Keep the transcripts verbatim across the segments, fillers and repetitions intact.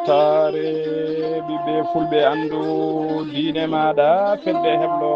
Weltaare ɓiɓɓe fulɓe, anndu diine maaɗa, fedde heblo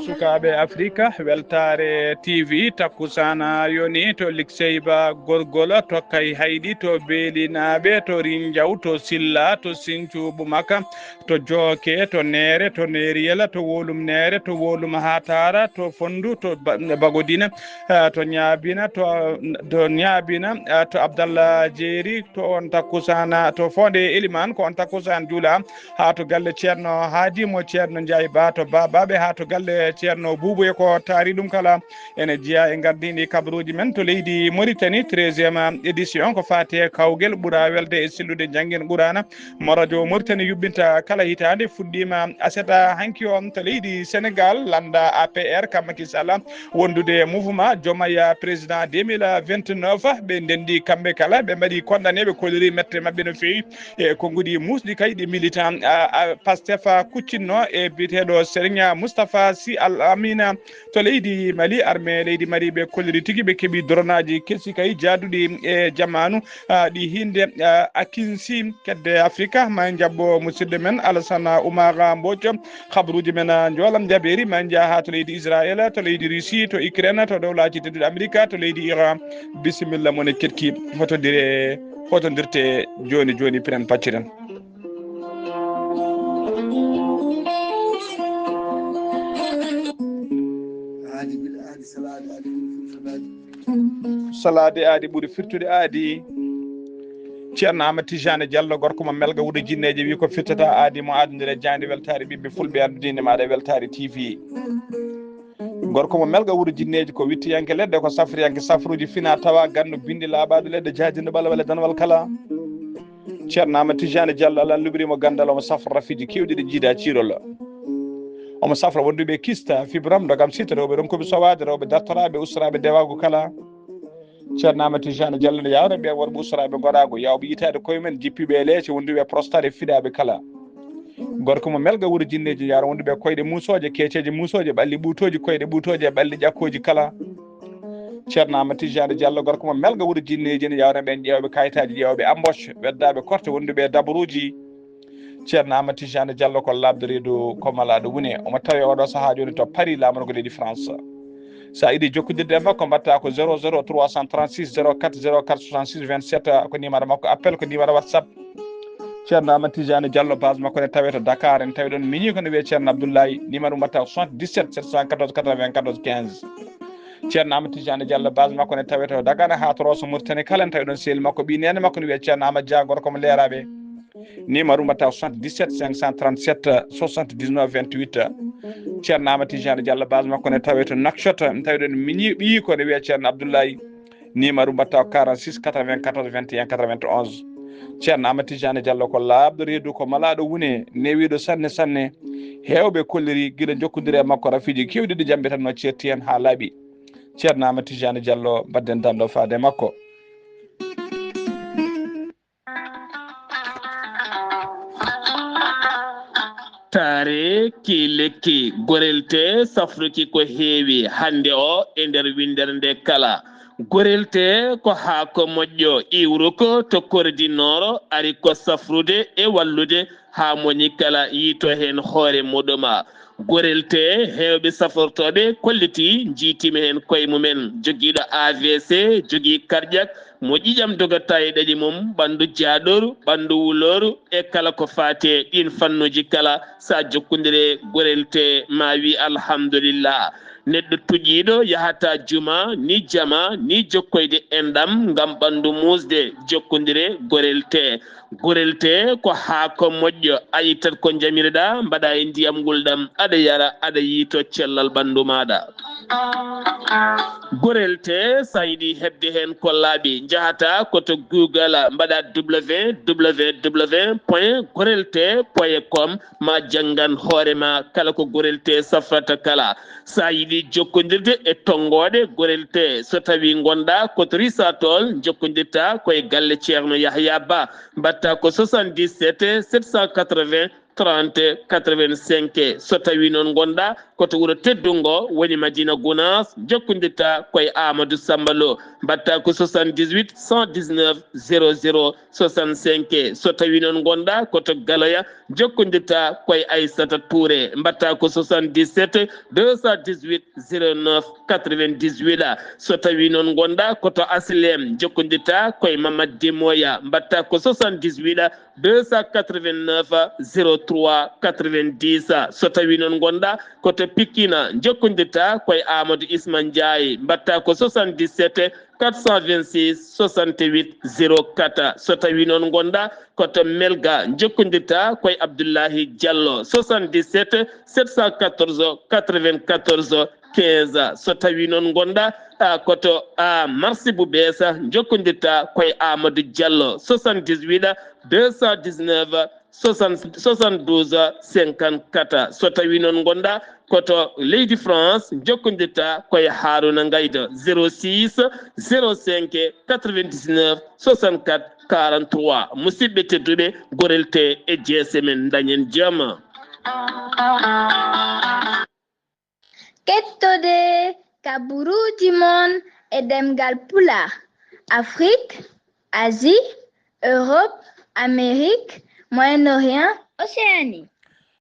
sukaaɓe Afrika. Weltaare T V, takkusaana yoni to Likseyba Gorgol, to Kayhayɗi, to Beelinaaɓe, to Rinjaw, to Silla, to Sinthiou Boumaka, to Jooke, to Neere, to Neeriyel, to Wolum Neere, to Wolum Hatara, to Fonndu, to Ba-, Bagodina, eh, to Ñaabina, to, to Ñaabina, eh, to Abdallah Jeeri, to on takkusaana, to Foonde Elimaan, ko on takkusaan juula, haa to galle Ceerno Haadi mo Ceerno Njaay Ba, to Baabaaɓe, haa to galle Ceerno Buubu, e ko taari ɗum kala. Ene jeyaa e ngardiiɗi kabaruuji men to leydi Mauritanie, treizième édition, ko faati e kawgel ɓura welde e sellude njanngen Quraana mo radio Mauritanie yuɓɓinta kala hitaande, fuɗɗiima aset hanki o to leydi Sénégal, lannda A P R, kam Macky Sall, wondude e mouvement Diomaye président deux mille vingt-neuf. Ɓe ndenndi kamɓe kala, ɓe mbaɗi condamné, ɓe kolliri mette maɓɓe no feewi e konnguɗi muusɗi kay ɗi militant, a, a, Pastef kuccinno e biyeteeɗo Serigne Moustapha Sy Al Amina to leydi Mali. Armée leydi Mali ɓe kolliri tigi, ɓe keɓi dronaaji kelsi kay jaaduɗi e jamaanu, a, ɗi hinde, a, Akinsi. Kedde Afrika, ma en jaɓɓo musidɗo men Alassane Oumar Mbodj. Habaruuji men, a, njoolam jabeeri, ma en njaha haa to leydi Israël, to leydi Russie, to Ukraine, to Dowlaaji Tedduɗi Amerika, to leydi Iran. Bisimilla, mon e keɗki. Fotondire, fotondirte jooni jooni, piren pacciren. Aadi bil aadi, salaade aadi bil firfirnaade. Salaade aadi ɓuri firtude aadi. Ceerno Amadou Tijani Diallo, gorko mo Melga, wuro Jinneeji, wi ko firtata aadi mo, adondire jaaynde weltaare ɓiɓɓe fulɓe, addude inde maaɗa e Weltaare T V. Gorko mo Melga, wuro Jinneeji, ko wittiyanke leɗɗe, ko safriyanke safruuji, fina tawa ganndo, binndi laaɓaaɗo leɗɗe, jaajinɗo ɓalwale danwal kala. Ceerno Amadou Tijani Diallo, Allah luɓiri mo ganndal, omo safra rafiiji keewɗi ɗi jiida ciirol. Omo safra wonduɓe kista, fibrom, ndogam sita, rewɓe ronkuɓe sowaade, rewɓe dartoraaɓe, ustoraaɓe dewaagu kala. Ceerno Amadou Tijani Diallo ne yawna ɓeen worɓe ustoraaɓe goraagu, yawɓe yitaade koye men, jippiiɓe e leece, wonduɓe e prostate, e fiɗaaɓe kala. Gorko mo Melga, wuro Jinneeji, yawna wonduɓe e koyɗe muusooje, keeceeje muusooje, ɓalli ɓuutooji, koyɗe ɓuutooje, e ɓalli ƴakkooji kala. Ceerno Amadou Tijani Diallo, gorko mo Melga, wuro Jinneeji, ne yawna ɓeen ƴeewɓe kayitaaji, ƴeewɓe embauche, weddaaɓe korte, wonduɓe e dabaruuji. Ceerno Amadou Tijani Diallo ko laaɓɗo reedu, ko malaaɗo wune. Omo tawi oɗo sahaa jooni to Paris, laamorgo leydi France. So a yiɗi jokkondirde e makko, mbaɗta ko zéro zéro trois cent trente-six zéro quatre zéro quatre soixante-six vingt-sept, ko numéro makko appel, ko numéro WhatsApp. Ceerno Amadou Tijani Diallo, base makko ne tawe to Dakar, en tawi ɗon miñi ko ne wiyee Ceerno Abdoulaye, numéro mbaɗta ko soixante-dix-sept sept cent quatorze quatre-vingt-quatorze quinze. Ceerno Amadou Tijani Diallo, base makko ne tawe to Dagana haa to Rosso Mauritanie kala, en tawi ɗon sehil makko, ɓii neene makko ne wiyee Ceerno Amadou Dia, gorko mo Leeraaɓe. Numéro mbaɗta soixante-dix-sept cinq cent trente-sept soixante-dix-neuf vingt-huit. Ceerno Amadou Tijani Diallo, base makko ne tawe to Nouakchott, en tawi ɗon miñi ɓiyi ko ne wiyee Ceerno Abdoulaye. Numéro mbaɗta ko quarante-six quatre-vingt-quatorze vingt et un quatre-vingt-onze. Ceerno Amadou Tijani Diallo ko laaɓɗo reedu, ko malaaɗo wune, newiiɗo sanne sanne. Heewɓe kolliri gila jokkondire e makko rafiiji keewɗi ɗi jambitanno ceerti heen haa laaɓi. Ceerno Amadou Tijani Diallo, mbaɗden danndo faade e makko. Taare ki lekki, gorelte safruki ko heewi hannde o e nder winndere nde kala. Gorelte ko haako moƴƴo, iwruko to kordi nooro, ari ko safrude e wallude haa moni kala yiito heen hoore muɗuma. Gorelte heewɓe safortooɓe kolliti, njiitima heen koye mumen, jogiiɗo A V C, jogii karƴak, mo ƴiƴam dogata e ɗaɗi mum, ɓanndu jaaɗooru, ɓanndu wulooru, e kala ko faati e ɗiin fannuuji kala, so a jokkondire gorelte, ma wi alhamdulillah. Neɗɗo tuƴiiɗo yahata juma, ni jama, ni jokkoyde enɗam ngam ɓanndu muusde, jokkondire gorelte. Gorelte ko haako moƴƴo, a ittat ko njamirɗa, mbaɗa e ndiyam ngulɗam, aɗa yara, aɗa yiito cellal ɓanndu maaɗa. Gorelte, so a yiɗi heɓde heen ko laaɓi, njahata ko to Google, mbaɗa W W W point gorelte point com, ma janngan hoore ma kala ko gorelte safrata kala. So a yiɗi jokkondirde e tonngooɗe gorelte, so tawii ngonɗa ko to Risatol, njokkondirta ko e galle Ceerno Yahya Ba, mbaɗta ko soixante-dix-sept sept cent quatre-vingts trente quatre-vingt-cinq. So tawii noon ngonɗaa ko to wuro teddungo woni Madina Gunaas, njokkondirta koye Amadou Samba Lo, mbaɗta ko soixante-dix-huit cent dix-neuf zéro zéro soixante-cinq. So tawii noon ngonɗaa ko to Galoya, njokkondirta koye Aissata Touré, mbaɗta ko soixante-dix-sept deux cent dix-huit zéro neuf quatre-vingt-dix-huit. So tawii noon ngonɗaa ko to Asilem, njokkondirta koye Mamad Demoya, mbaɗta ko soixante-dix-huit deux cent quatre-vingt-neuf zéro trois quatre-vingt-dix. So tawii noon ngonɗaa ko to Pikine, njokkondirta koye Amadou Isma Ndiaye, mbaɗta ko soixante-dix-sept quatre cent vingt-six soixante-huit zéro quatre. So tawii noon ngonɗaa ko to Melga, njokkondirta koye Abdoulahi Diallo, soixante-dix-sept sept cent quatorze quatre-vingt-quatorze quinze. So tawii noon ngonɗaa, a, ko to, a, Marsi bu Bees, njokkondirta koye Amadou Diallo, soixante-dix-huit deux cent dix-neuf soixante, soixante-douze cinquante-quatre. So tawii noon ngonɗaa ko to leydi France, njokkondirta koye Haruna Ngaydo, zéro six zéro cinq quatre-vingt-dix-neuf soixante-quatre quarante-trois. Musidɓe tedduɓe, gorel te e jeese men, dañen jam. Kettode kaburuuji mon e ɗemngal Pulaar, Afrik, Asie, Europe, Amérique, Moyen-Orient, Océanie.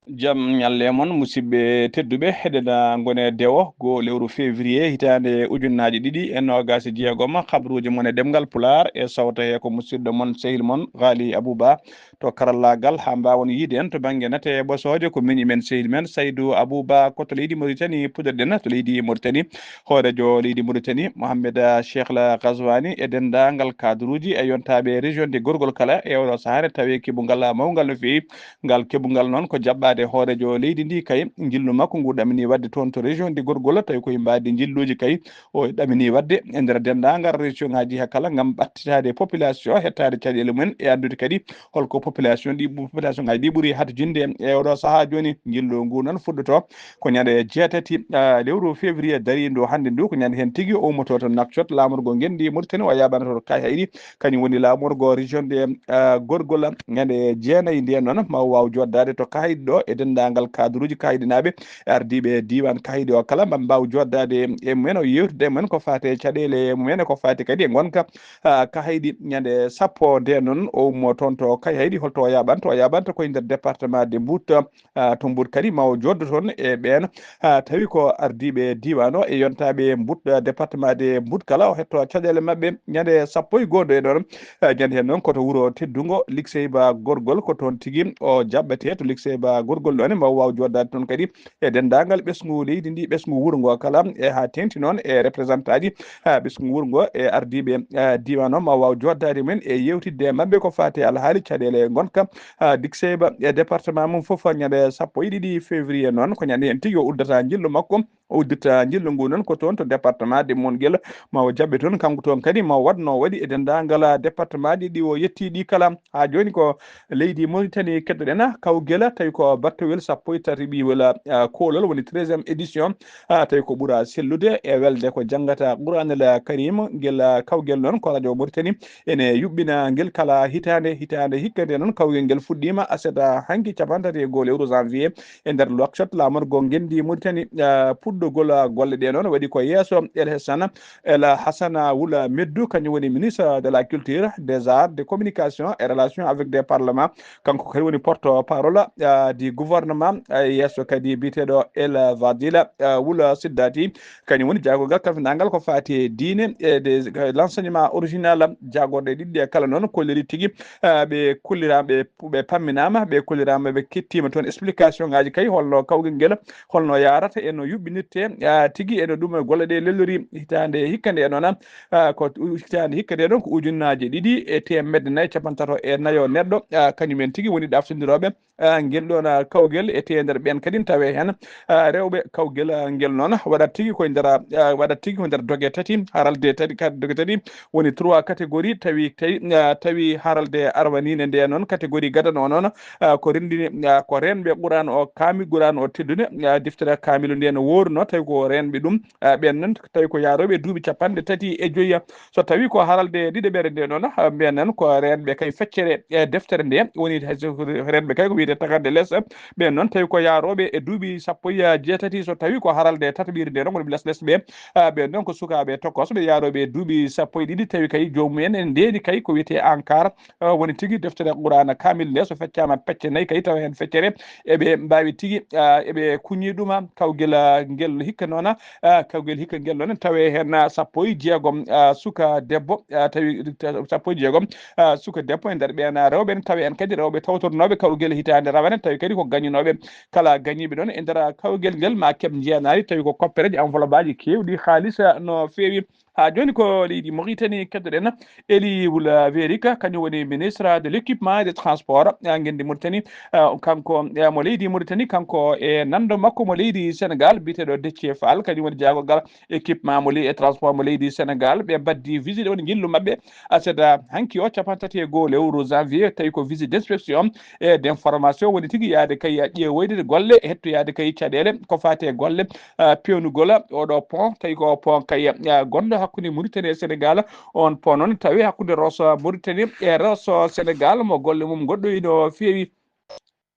Jam ñalle mon, musidɓe tedduɓe, heɗen ngone dewo goo lewru février hitaande ujunnaaji ɗiɗi e noogaas e jeegom, kaburuuji mon e ɗemngal Pulaar e sawta he ko musidɗo mon, sehil mon, Ghali Abouba. To karallaagal, haa mbaawon yiide en to bannge nate e ɓosooje, ko miñi men, sehil men, Saydou Abouba, ko to leydi Mauritanie puɗɗorɗen, to leydi Mauritanie. Hooreejo leydi Mauritanie, Mohamed, ah, Cheikh la Ghazouani, e denndaangal kaduruuji e yontaaɓe région de Gorgol kala, e oɗo sahaa ne tawee keɓungal mawngal no feewi. Ngal keɓungal noon ko jaɓɓaade hooreejo leydi ndi kay, njillu makko ngu ɗamini waɗde toon to région de Gorgol, tawi koye mbaadi njilluuji kay, o ɗamini waɗde e nder denndaangal région ŋaaji he kala ngam ɓattitaade population, hettaade caɗeele mumen e anndude kadi holko population ɗi, population ŋaaji ɗi ɓuri hatojinde e oɗo sahaa jooni. Njillu ngu noon fuɗɗoto ko ñande jeetati, ah, lewru février dariindu hannde ndu, ko ñande heen tigi o ummoto to Nouakchott, laamorgo ngenndi Mauritanie, o yaaɓana to Kayhayɗi, kañum woni laamorgo région de, ah, Gorgol, ñande jeenayi nde noon ma o waaw jooɗdaade to Kayhayɗi ɗo e denndaangal kaduruuji Kayhayɗinaaɓe, ardiiɓe diiwaan Kayhayɗi o kala, ma mbaaw jooɗdaade e mumen, o yeewtida e mumen ko faati e caɗeele mumen e ko faati kadi e ngonka, ah, Kayhayɗi. Ñande sappo nde noon o ummo toon to Kayhayɗi, holto o yaaɓanta? O yaaɓanta koye nder département de Mbour, ah, to Mbour kadi ma o jooddo toon e ɓeen, ah, tawi ko ardiiɓe diiwaan o e yontaaɓe Mbour, ah, département de Mbour kala, o hetto caɗeele maɓɓe ñande sappo e goo nde noon. Ah, ñande heen noon ko to wuro teddungo Likseyba Gorgol, ko toon tigi o jaɓɓetee to Likseyba Gorgol ɗoon, ma o waaw jooɗdaade toon kadi e denndaangal ɓesngu leydi ndi, ɓesngu wuro ngo kala, e haa teeŋti noon e représentant ji, ah, ɓesngu wuro ngo e ardiiɓe, ah, diiwaan o, ma o waaw jooɗdaade mumen e yeewtidde e maɓɓe ko faati e alhaali caɗeele ngonka, ah, Likseyba e département mum fof. Ñande sappo e ɗiɗi février noon ko ñande heen tigi o uddata njillu makko, o uddita njillu ngu noon ko toon to département de Moungheul, ma o jaɓɓe toon kanko toon kadi ma o waɗ no waɗi e denndaangal département ji ɗi o yetti ɗi kala. Haa jooni ko leydi Mauritanie keɗoɗen kawgel, tawi ko battowel sappo e tati ɓiiwel, ah, koolol, woni treizième édition. Ah, tawi ko ɓura sellude e welde ko janngata Qur'an el Karim. Ngel, ah, kawgel noon ko radio Mauritanie ene yuɓɓina ngel kala hitaande, hitaande hikka. Nde noon kawgel ngel fuɗɗiima aset, ah, hanki cappanɗe tati e goo lewru janvier e nder Nouakchott, laamorgo ngenndi Mauritanie, ah, puɗɗogol, ah, golle ɗe noon waɗi ko yeeso El Hassana, El Hassana Wula Meddu, kañum woni ministre de la culture, des arts, de communication et relations avec des parlements. Kanko kadi woni porte-parole, ah, du gouvernement, ah, yeeso kadi biyeteeɗo El Fadila, ah, Wula Siddati, kañum woni jaagorgal kalfinangal ko faati e diine e des, l'enseignement original, jaagorɗe ɗiɗi ɗe kala noon kolliri tigi, ah, ɓe kolliraama, ɓe, ɓe pamminaama, ɓe kolliraama, ɓe kettiima toon explication ŋaaji kay holno kawgel ngel, holno yaarata e no yuɓɓinirte, ah, tigi e no ɗum golle ɗe lellori hitaande hikka nde noon, ah, ko hitaande hikka nde noon ko ujunnaaje ɗiɗi e teemedde nayi cappanɗe tato e nayo neɗɗo, ah, kañum en tigi woni ɗaftindirooɓe, ah, ngel ɗoon, ah, kawgel e teendere ɓeen kadi tawe heen, ah, rewɓe kawgel, ah, ngel noon waɗat tigi koye nder, ah, waɗat tigi ko nder doge tati, haralde tati, ka-, doge tati woni trois catégories, tawi, tawi, ah, tawi haralde arwaniinde nde noon catégorie gadano o noon, ah, ko renndini, ah, ko reenɓe Qur'an o kaami, Qur'an o teddude, ah, deftere kaamilu nde no wooruno, tawi ko reenɓe ɗum, ah, ɓeen noon tawi ko yaarooɓe duuɓi cappanɗe tati e joyi. So tawi ko haralde ɗiɗaɓere nde noon, ah, mbiyen nan ko reenɓe kay feccere e deftere nde woni hay so reenɓe kay ko wiyetee tagarde les. Ɓeen noon tawi ko yaarooɓe e duuɓi sappo e jeetati, so tawi ko haralde tataɓiire nde noon woni les les ɓe. Ah, ɓeen noon ko sukaaɓe tokosɓe yaarooɓe e duuɓi sappo e ɗiɗi, tawi kay joomum en ene ndeeni kay ko wiyetee ankar, ah, woni tigi deftere Quraana Kaamil nde, so feccaama pecce nayi kay, tawa heen feccere eɓe mbaawi tigi, ah, eɓe kuñi ɗuma. Kawgel, ah, ngel hikka noon, ah, kawgel hikka ngel noon, tawi heen, ah, sappo e jeegom, ah, suka debbo, ah, tawi sappo e jeegom, ah, suka debbo e nder ɓeen, ah, rewɓe, ne tawi en kadi rewɓe tawtornooɓe kawgel hitaande rawane, tawi kadi ko gañinooɓe. Kala gañiiɓe noon e nder kawgel ngel ma keɓ njeenaari, tawi ko koppereeji, enveloppe aji keewɗi haalis, ah, no feewi. Haa jooni ko leydi Mauritanie keddoɗen. Eli Wula Verika, kañum woni ministre de l'équipement et des transports, ah, ngenndi Mauritanie. Ah, kanko, ah, mo leydi Mauritanie, kanko e nanndo makko mo leydi Sénégal, biyeteeɗo Déthié Fall, kañum woni jaagorgal équipement mo ley-, e transport mo leydi Sénégal. Ɓe mbaddi visite, woni njillu maɓɓe aset, ah, hanki o, capanɗe tati e go'o lewru janvier, tawi ko visite d'inspection et d'information, woni tigi yaade kay ƴeewoyde golle, hettoyaade kay caɗeele ko faati e golle, ah, peewnugol oɗo pont, tawi ko pont kay, ah, gonɗo hakkunde Mauritanie e Sénégal. On pont noon tawi hakkunde Rosso Mauritanie e Rosso Sénégal, mo golle mum goɗɗo ino feewi.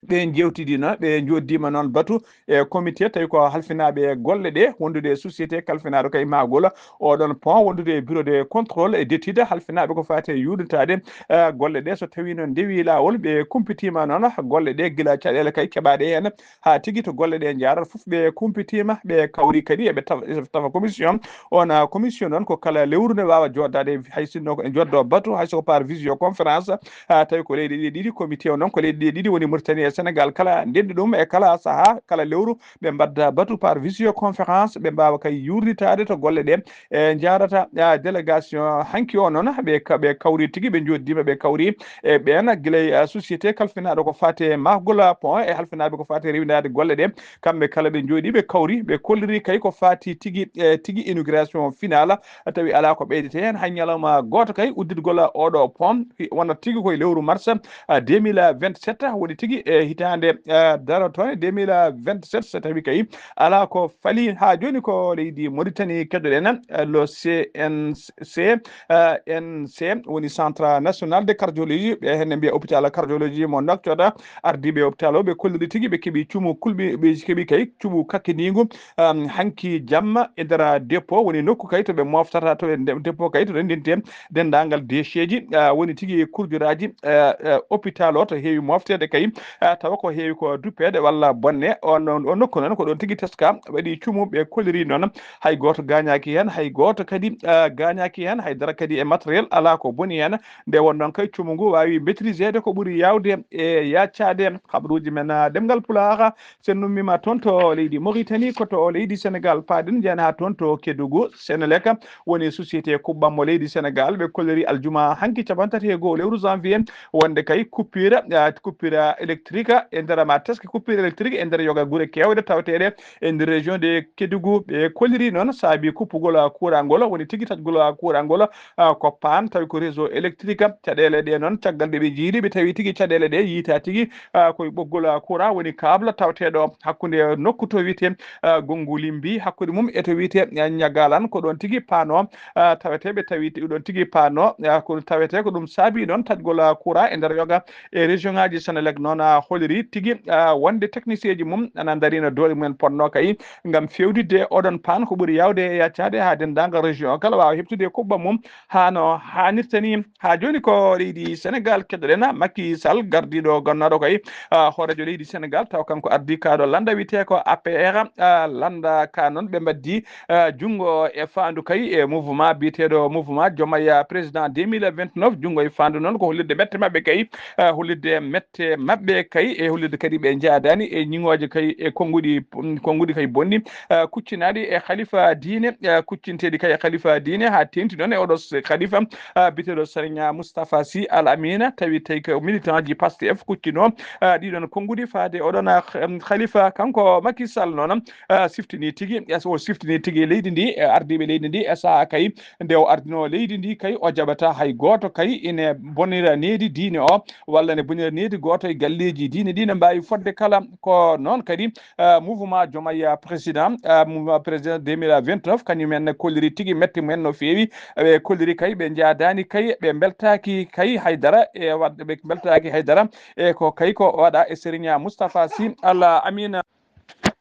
Ɓe njeewtidino, ɓe njooddima noon batu e comité, tawi ko halfinaaɓe golle ɗe, wondude e société kalfinaaɗo kay mahgol oɗon pont, wondude e bureau de contrôle et d'étude, halfinaaɓe ko faati e yuurnitaade, eh, golle ɗe. So tawi noon ndewi laawol, ɓe kumpitiima noon golle ɗe gila caɗeele kay keɓaaɗe heen, haa tigi to golle ɗe njaarata fof, ɓe kumpitiima, ɓe kawri kadi eɓe tawa, eɓe tawa commission. On, ah, commission noon ko kala lewru ne waawa jooɗdaade, hay sinno ko e jooɗdo batu, hay so ko par visioconférence, ah, tawi ko leyɗe ɗe ɗiɗi, comité o noon ko leyɗe ɗe ɗiɗi woni Mauritanie e Sénégal. Kala ndenndi ɗum e kala sahaa, kala lewru ɓe mbadda batu par visioconférence, ɓe mbaawa kay yuurnitaade to golle ɗe e njaarata, ah, délégation. Hanki o noon ɓe ka-, ɓe kawri tigi, ɓe njooɗdiima, ɓe kawri e ɓeen gila e, ah, société kalfinaaɗo ko faati e mahgol pont e halfinaaɓe ko faati e rewindaade golle ɗe. Kamɓe kala ɓe njooɗii, ɓe kawri, ɓe kolliri kay ko faati tigi, e tigi inauguration finale, tawi alaa ko ɓeydetee heen. Hay ñalawma gooto kay uddirgol oɗo pont, wonata tigi koye lewru mars, ah, deux mille vingt-sept, woni tigi e hitaande, ah, darotoonde deux mille vingt-sept, so tawi kay alaa ko fali. Haa jooni ko leydi Mauritanie keddoɗen, ah, le C N C, ah, N C, woni Centre National de Cardiologie, ɓe heen ne mbiya hôpital cardiologie mo Nouakchott, ardiiɓe hôpital o, ɓe kolliri tigi, ɓe keɓi cumu kulɓi, ɓe keɓi kay cumu kakkiniingu, um, hanki jamma e nder dépôt, woni nokku kay to ɓe moftata, to ɓe nde-, dépôt kay to renndinte denndaangal déchetji, ah, woni tigi kurjoraaji, ah, ah, hôpital o to heewi mofteede kay, ah, tawa ko heewi ko duppeede walla bonne. On, on, on nokku noon ko ɗoon tigi teska waɗi cumu, ɓe kolliri noon hay gooto gaañaaki heen, hay gooto kadi, ah, gaañaaki heen, hay dara kadi e matériel alaa ko boni heen. Nde won noon kay cumu ngu waawi maîtriseede ko ɓuri yaawde e yaacaade. Habaruuji men, ah, ɗemngal Pulaar, sen nummiima toon to leydi Mauritanie, ko to leydi Sénégal paaɗen, njahen haa toon to Kédougou. Senelec woni société kuɓɓam mo leydi Sénégal, ɓe kolliri aljuma hanki capanɗe tati e go'o lewru janvier, wonde kay coupure, ah, coupure électrique e nder ma teske coupure électrique e nder yoga gure keewɗe tawteeɗe e nder région de Kédougou. Ɓe kolliri noon saabi kuppugol, ah, courant ngol, woni tigi taƴgol, ah, courant ngol, ah, ko paan, tawi ko réseau électrique. Caɗeele ɗe noon, caggal nde ɓe njiiri, ɓe tawi tigi caɗeele ɗe yiita tigi, ah, koye ɓoggol, ah, courant, woni câble tawteeɗo hakkunde nokku to wiyetee, ah, Gongu Limbi, hakkunde mum e to wiyetee, ah, Ñagalan, ko ɗoon tigi paano, ah, tawetee, ɓe tawi ɗoon tigi paano, ah, ko tawetee ko ɗum saabi noon taƴgol, ah, courant e nder yoga e région ngaji. Senelec noon, ah, holiri tigi, ah, wonde technicien ji mum ana ndarino doole mumen potnoo kay ngam feewtidde oɗon paan ko ɓuri yaawde e yaacaade haa denndaangal région o kala waawa heɓtude kuɓɓam mum haa no haanirta ni. Haa jooni ko leydi Sénégal keddoɗen, Macky Sall gardiiɗo gannaaɗo kay, ah, hooreejo leydi Sénégal, taw kanko ardii kaaɗo lannda wiyetee ko A P R, ah, lannda ka noon ɓe mbaddi, ah, junngo e faandu kay e mouvement biyeteeɗo mouvement Diomaye président deux mille vingt-neuf. Junngo e faandu noon ko hollirde mette maɓɓe kay, ah, hollirde mette maɓɓe kay e hollirde kadi ɓe njaadaani e ñiŋooje kay e konnguɗi, konnguɗi kay bonɗi, ah, kuccinaaɗi e khalifa diine, ah, kuccinteeɗi kay e khalifa diine haa teeŋti noon e oɗo s-, khalifa, ah, biyeteeɗo Serigne Moustapha Sy Al Amina, tawi tawi ko militant ji Pastef kuccino, ah, ɗiɗon konnguɗi faade oɗon, ah, kh-, em, khalifa. Kanko Macky Sall noon, ah, siftini tigi, es-, o siftini tigi leydi ndi, e ardiiɓe leydi ndi e sahaa kay nde o ardino leydi ndi kay, o jaɓata hay gooto kay ine bonira needi diine o, walla ne bonira needi gooto e galleeji diine ɗi ne mbaawi fodde kala. Ko noon kadi, eh, mouvement Diomaye président, eh, mouvement président deux mille vingt-neuf, kañum en ne kolliri tigi mette mumen no feewi. Ɓe kolliri kay, ɓe njaadaani kay, ɓe mbeltaaki kay haydara, e waɗ-, ɓe mbeltaaki haydara e ko kay ko waɗa e Serigne Moustapha Sy Al Amine.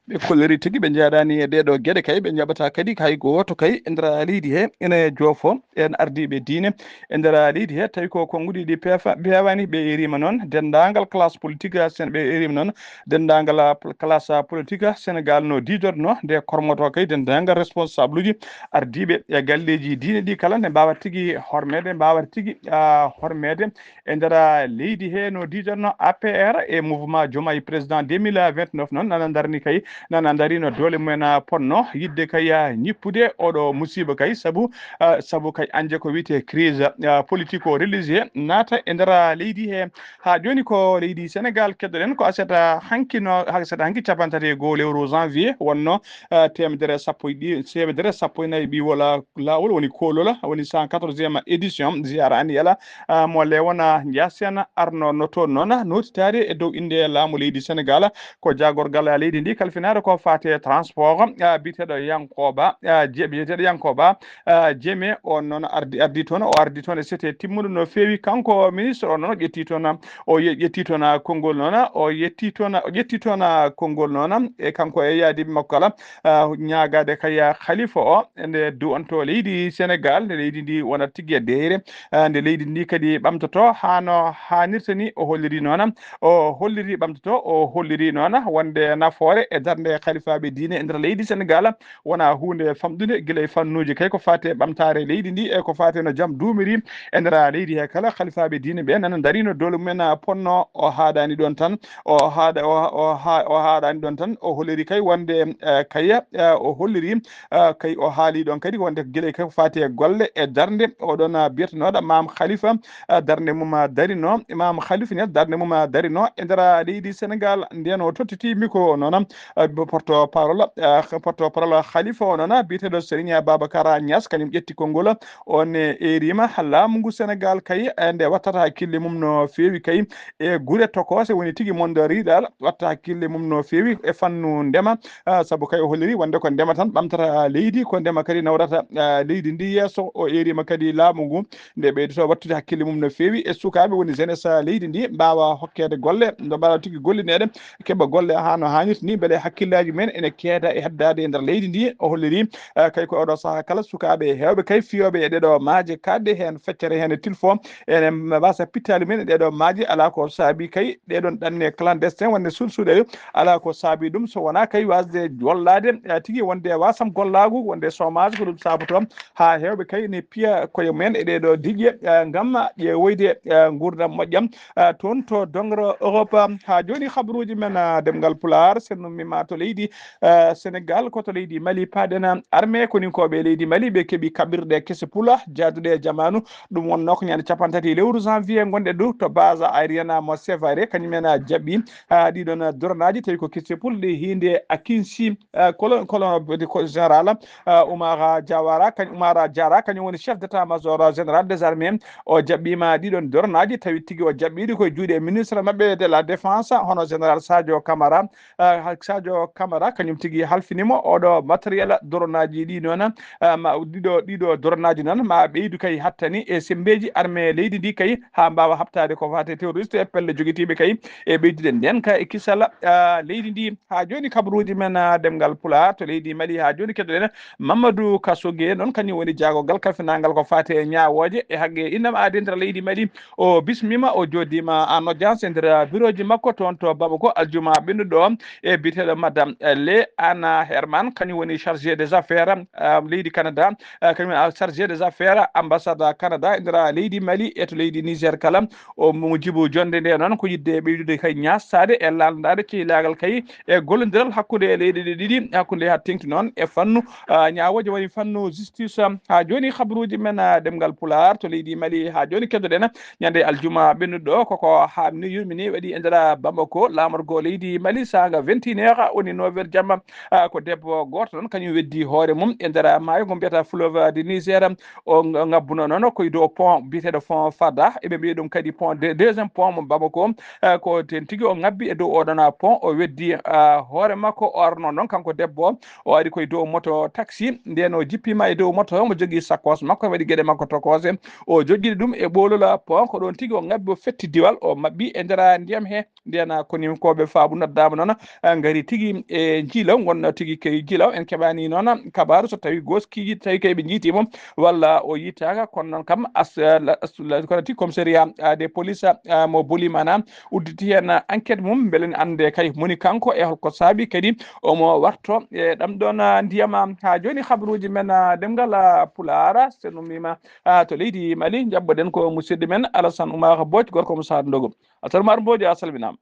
Ɓe kolliri tigi, ɓe njaadaani e ɗee ɗoo geɗe kay, ɓe njaɓata kadi hay gooto kay e nder leydi he ene joofo en ardiiɓe diine e nder leydi he, tawi ko konnguɗi ɗi peefa-, peewaani. Ɓe eeriima noon denndaangal classe politique, sen-, ɓe eeriima noon denndaangal, ah, pol-, classe, ah, politique Sénégal no diidorno nde kormoto kay denndaangal responsableji ardiiɓe e galleeji diine ɗi kala ne mbaawa tigi hormeede, mbaawa tigi, ah, hormeede e nder leydi he no diidorno A P R e mouvement Diomaye président deux mille vingt-neuf noon nana ndarni kay, nana ndarino doole mumen, ah, ponno yiɗde kay, ah, ñippude oɗo musiba kay sabu, ah, sabu kay anje ko wiyetee crise, ah, politico religieux naata e nder leydi he. Haa jooni ko leydi Sénégal keddoɗen ko aset, ah, hanki no, aset hanki capanɗe tati e go'o lewru janvier wonno, ah, teemedere sappo e ɗi-, teemedere sappo e nayi ɓiwol laawol woni koolola, woni cent quatorzième édition ziyara annuelle, ah, mo Léona Niassène arno no toon noon notitaade e dow innde laamu leydi Sénégal. Ko jaagorgal leydi ndi kalfinaade ko faate transport, ah, biyeteeɗo Yankoba, ah, Je-, biyeteeɗo Yankoba, ah, Jeme, on noon ardi, ardi toon, o ardi toon e sete timmuɗo no feewi. Kanko ministre o noon o ƴetti toon, o ye-, ƴetti toon, ah, konngol noon, o yetti toon, o ƴetti toon, ah, konngol noon e kanko e yaadiiɓe makko kala, ah, ñaagaade kay, ah, khalifa o nde duwanto leydi Sénégal, nde leydi ndi wonat tigi e deyre, ah, nde leydi ndi kadi ɓamtoto haa no haanirta ni. O holliri noon, o holliri ɓamtoto, o holliri noon wonde nafoore e darnde khalifaaɓe diine e nder leydi Sénégal wona huunde famɗunde gila e fannuuji kay ko faati e ɓamtaare leydi ndi e ko faati no jam duumiri e nder leydi he kala. Khalifaaɓe diine ɓe nana ndarino doole mumen ponno, o haaɗaani ɗoon tan, o haaɗa-, o, o ha-, o haaɗaani ɗoon tan, o holliri kay wonde, eh, kay, eh, o holliri, eh, kay o haali ɗoon kadi wonde ko gila e kay ko faati e golle e darnde oɗon, ah, biyetenooɗo Maam Khalifa, ah, darnde mum, ah, darino, Maam Khalifa Niass darnde mum, ah, darino e nder leydi Sénégal. Ndeen o tottiti micro o noon, ah, porte-parole, ah, porte-parole Khalifa o noon, biyeteeɗo Serigne Babacar Niass, kañum ƴetti konngol, on, eh, eeriima laamu ngu Sénégal kay, eh, nde wattata hakkille mum no feewi kay e gure tokoose, woni tigi monde rural, watta hakkille mum no feewi e fannu ndema, ah, sabu kay o holliri wonde ko ndema tan ɓamtata leydi, ko ndema kadi nawrata, ah, leydi ndi yeeso. O eeriima kadi laamu ngu nde ɓeydoto wattude hakkille mum no feewi e sukaaɓe woni jeunesse leydi ndi mbaawa hokkeede golle, ndo mbaawa tigi gollineede, keɓa golle haa no haanirta ni, mbele hakkillaaji men ene keeda e heddaade e nder leydi ndi. O holliri, eh, kay ko oɗo sahaa kala sukaaɓe heewɓe kay fiyooɓe e ɗeɗo maaje kaaɗɗe heen feccere heen e tilfo, ene mbasa pittaali men e ɗeɗo maaje, alaa ko saabi kay ɗeɗon ɗanne clandestin wonde sulsuɗe, alaa ko saabi ɗum so wonaa kay wasde gollaade, eh, tigi wonde wasam gollaagu, wonde chômage ko ɗum saabotoo haa heewɓe kay ne piya koye mumen e ɗeɗo diƴƴe, eh, ngam ƴeewoyde, eh, nguurndam moƴƴam, eh, toon to dongro Europe. Haa jooni habruuji men, eh, ɗemngal Pulaar, sen nummima to leydi, eh, Sénégal, ko to leydi Mali paaɗen. Armée koninkooɓe e leydi Mali ɓe keɓi kaɓirɗe kese pula jaaduɗe e jamaanu. Ɗum wonnoo ko ñande capanɗe tati lewru janvier ngonɗe ɗo to base aérienne mo Sévaré, kañum en jaɓɓi, ah, ɗiɗon drone aji, tawi ko kese pul ɗi hiinde Akinsi, ah, kolo-, kolo-, ko général, ah, Oumara Diawara, kañ-, Oumara Diarra, kañum woni chef d'état-major général des armées. O jaɓɓiima ɗiɗon drone aji, tawi tigi o jaɓɓiiɗi koye juuɗe ministre maɓɓe de la défense, hono général Sadio Camara. Ah, Sadio Camara, kañum tigi halfinimo oɗo matériel drone aji ɗi noon, ah, ma ɗiɗo, ɗiɗo drone aji noon ma ɓeydu kay hattani e sembeeji armée leydi ndi kay haa mbaawa haɓtaade ko faati terroriste e pelle jogitiiɓe kay e ɓeydude nden ka e kisal, ah, leydi ndi. Haa jooni kabaruuji men, ah, ɗemngal Pulaar to leydi Mali haa jooni keddoɗen Mamadou Kassogué noon, kañum woni jaagorgal kalfinaangal ko faati e ñaawooje e haqqe innam aadi e nder leydi Mali. O bismiima, o jooɗiima en audience e nder bureauji makko toon to Bamako aljuma ɓennuɗo e biyeteeɗo Madame, eh, Le Anna Herman, kañum woni chargé des affaires, ah, leydi Canada, ah, kañum woni chargé des affaires ambassade Canada e nder leydi Mali e to leydi Niger kala. O mo jibu jonde nde noon ko yiɗde ɓeydude kay ñaastaade e laalndaade ceylaagal kay e gollondiral hakkunde e leyɗe ɗe ɗiɗi, hakkunde haa teŋti noon e fannu, ah, ñaawooje woni fannu justice. Haa jooni, habaruuji men, ah, ɗemngal Pulaar to leydi Mali. Haa jooni, keddoɗen ñande aljuma ɓennuɗo, koko haa ni yurmini waɗi e nder Bamako, laamorgo leydi Mali, saanga vingt et une heures, woni neuf heures jamma. Ah, ko debbo gooto noon, kañum weddi hoore mum e nder maayo ngo mbiyata Fleuve du Niger. O ng-, ngabbuno noon ko e dow pont biyeteeɗo pont Fada. Eɓe mbiya ɗum kadi pont de-, deuxième pont mo Bamako. Ah, ko ten tigi o ngabbi e dow oɗon pont, o weddi, ah, hoore makko, o arno noon kanko debbo o. O ari ko e dow moto taxi. Nden o jippiima e dow moto, omo jogii sakkos makko, waɗi geɗe makko tokose. O joggi ɗum e ɓoolola pont, ko ɗon tigi o ngabbi, o fetti diwal, o maɓɓi e nder ndiyam he. Nden koninkooɓe faabu noddaama noon, ah, ngari tigi e Jilaw, ngonno tigi kay Jilaw. En keɓaani noon kabaaru so tawi goskiiji, tawi kay ɓe njiiti mo walla o yiitaaka. Kono noon kam, as-, la-, as-, la-, kono tigi commissariat, ah, de police, ah, mo Bolimana udditi heen enquête mum, mbele ne annde kay moni kanko e holko saabi kadi omo warto e ɗam ɗon, ah, ndiyam. Haa jooni, habruuji men, ah, ɗemngal, ah, Pulaar, so en ummiima, ah, to leydi Mali, njaɓɓoɗen ko musidɗo men Alassane Oumar Mbodj, gorko mo Saare Ndogo. Alassane Oumar Mbodj, a salminaama.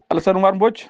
Alassane Oumar Mbodj,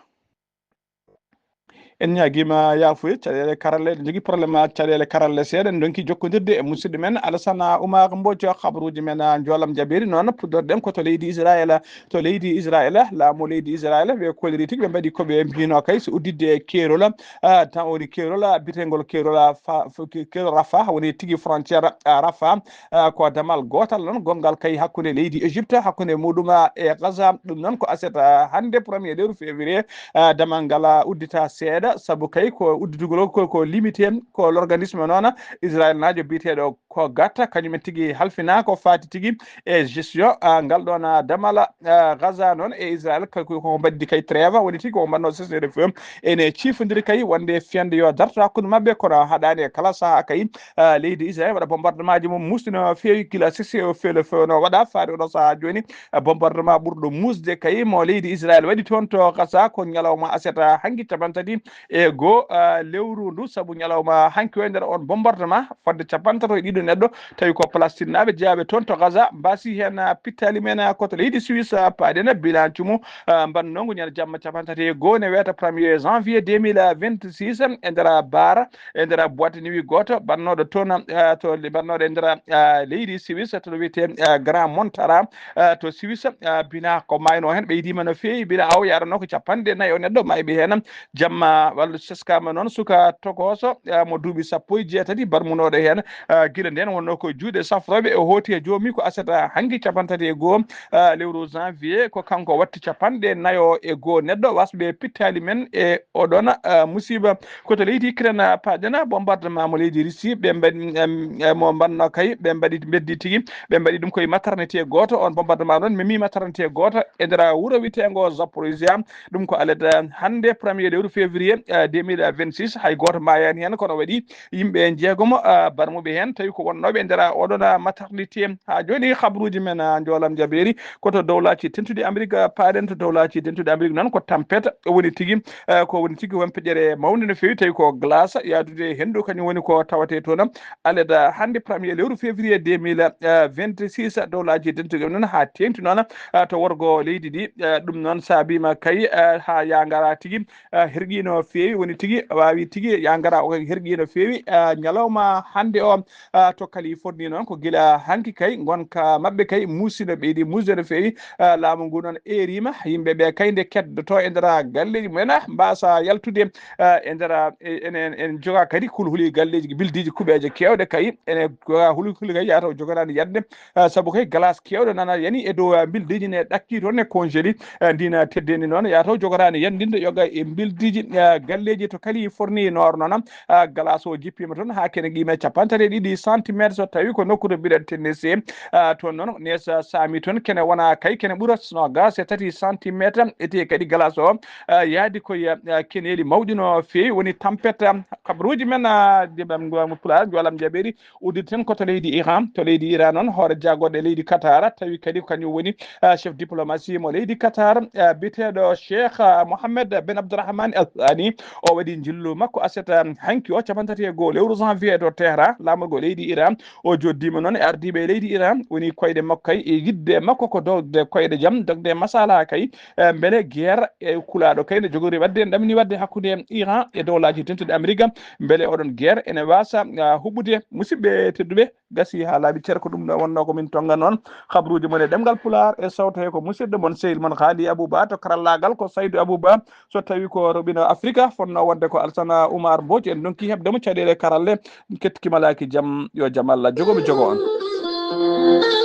en ñaagiima yaafuye, caɗeele karalle, eɗen njogii problème caɗeele karalle seeɗa. En ndonki jokkondirde e musidɗo men Alassane Oumar Mbodj, habruuji men, ah, njoolam jabeeri. Noon, puɗɗorɗen ko to leydi Israel. To leydi Israel, laamu leydi Israel, ɓe kolliri tigi, ɓe mbaɗi ko ɓe mbiyno kay, so udditde keerol, ah, tan woni keerol, ah, biyeteengol keerol, ah, fa-, f-, ke-, keerol Rafah, woni tigi frontière, ah, Rafah, ah, ko damal gootal noon gonngal kay hakkunde leydi Égypte, hakkunde muɗum, ah, e Gaza. Ɗum noon ko aset, ah, hannde premier lewru février, ah, damal ngal, ah, uddita seeɗa, sabu kay ko udditugol ko, ko limité, ko l'organisme noon Israel naajo biyeteeɗo ko Gatta, kañum en tigi halfinaa ko faati tigi e gestion, ah, ngal ɗoon, ah, damal, ah, Gaza noon e Israel, ko, ko, ko mbaddi kay trêve, woni tigi ko mbanno cessez-le-feu. Ene ciifondiri kay wonde fiyande yo darto hakkunde maɓɓe, kono haɗaani e kala sahaa kay, ah, leydi Israel waɗa bombardement ji mum muusɗi no feewi gila cessez-le-feu no waɗa faade oɗo sahaa jooni. Ah, bombardement ɓurɗo muusde kay mo leydi Israel waɗi toon to Gaza ko ñalawma aset, ah, hanki capanɗe tati e goo, ah, lewru ndu, sabu ñalawma hanki o e nder on bombardement, fodde capanɗe tato e ɗiɗo neɗɗo tawi ko Palestinnaaɓe jeyaaɓe toon to Gaza, mbasi heen, ah, pittaali men, ah, ko to leydi Suisse, ah, paaɗen bilan cumu, ah, mbannongu ñande jamma capanɗe tati e goo ne weeta premier janvier deux mille vingt-six e nder baara, e nder boîte nuit gooto mbannooɗo toon, ah, to mbannooɗo e nder, ah, leydi Suisse to wiyetee, ah, Grand Montara, ah, to Suisse, ah, bina ko maayno heen ɓeydiima no feewi, bina aw yaranoo ko capanɗe nayi o neɗɗo maayɓe heen. Jamma walla teskaama noon suka tokooso, ah, mo duuɓi sappo e jeetati barmunooɗo heen, ah, gila ndeen wonnoo ko juuɗe safrooɓe, o hooti e joomum ko aset hanki capanɗe tati e goo, ah, lewru janvier, ko kanko watti capanɗe nayo e goo neɗɗo wasɓe pittaali men e oɗon, ah, musiba. Ko to leydi Ukraine, ah, paaɗen, ah, bombardement mo leydi Russie, ɓe mbaɗi, em, em, mo mbanno kay, ɓe mbaɗi, mbeddi tigi, ɓe mbaɗi ɗum koye maternité gooto. On bombardement noon memi maternité gooto e nder wuro wiyeteengo Zaporizhia. Ɗum ko alet, ah, hannde premier lewru février, ah, deux mille vingt-six. Hay gooto maayaani heen, kono waɗi yimɓe jeegomo, ah, barmuɓe heen, tawi ko wonnooɓe e nder oɗon, ah, maternité. Haa jooni, habruuji men, ah, njoolam jabeeri ko to Dowlaaji Dentuɗi Amerik, ah, paaɗen to Dowlaaji Dentuɗi Amerik noon, ko tampet woni tigi, ah, ko woni tigi wempeƴere mawnde no feewi, tawi ko glace yaadude e henndu, kañum woni ko tawetee toon. Alet, ah, hannde premier lewru février deux mille vingt-six, Dowlaaji Dentuɗi noon haa teeŋti noon, ah, to worgo leydi ndi, ah, ɗum noon saabiima kay, ah, haa yangara tigi, ah, herƴi no feewi, woni tigi waawi tigi yangara o herƴi no feewi, ah, ñalawma hannde o, ah, to Californie noon ko gila hanki kay ngonka maɓɓe kay muusi no ɓeydi muusde no feewi, ah, laamu ngu noon eeriima, yimɓe ɓe kay nde keddoto e nder galleeji mumen, ah, mbaasa yaltude, ah, e nder, ah, e-, enen en joga kadi kulhuli galleeji, bildiiji kuɓeeje keewɗe kay, ene joga hulhuli kay yataw jogoraani yadde, ah, sabu kay glace keewɗo nana yani e dow, ah, bildiiji ne ɗakki toon ne congeli, ah, ndina teddeni noon yataw jogoraani yandinde yoga e bildiiji, ah, galleeji to Californie Nord noon, ah, glace o jippiima toon haa kene qiime capanɗe tati e ɗiɗi centimétre so tawi ko nokku to mbiɗen Tennessee, ah, toon noon ne sa-, saami toon kene wona kay kene ɓura noogas e tati centimétre ete kadi glace o, ah, yaadi koye, ah, keneeli mawɗi no feewi woni tampet, ah, habruuji men, ah, de ɓam ngo mo Pulaar, njoolam jabeeri. Udditi tan ko to leydi Iran, to leydi Iran noon, hoore jagorɗe leydi Qatar, tawi kadi ko kañum woni, ah, chef diplomatie mo leydi Qatar, ah, biyeteeɗo Cheikh, ah, Mohammed ben Abdourahmane Al Thani. O waɗi njillu makko aset, um, hanki o, capanɗe tati e go'o lewru janvier to Tehran, laamorgo leydi Iran. O joddiima noon e ardiiɓe leydi Iran, woni koyɗe makko kay e yiɗde makko ko dogde koyɗe jam, dogde masala kay, eh, mbele guerre e kulaaɗo kay ne jogori waɗde, ndamni waɗde hakkunde Iran e dowlaaji dentuɗi Amerika, mbele oɗon guerre ene waasa, ah, huɓɓude. Musidɓe tedduɓe, gasi haa laaɓi cer, ko ɗum ɗo wonnoo ko min tonga noon. Habruuji mon e ɗemngal Pulaar e sawto he ko musidɗo mon, sehil mon Haali Abouba, to karallaagal ko Saydu Abouba. So tawi ko roɓino Afrika, fotnoo wonde ko Alsana Oumar Mbodj, en ndonki heɓde mo caɗeele karalle. Kettiki malaaki jam, yo jam Allah jogo mi jogo on.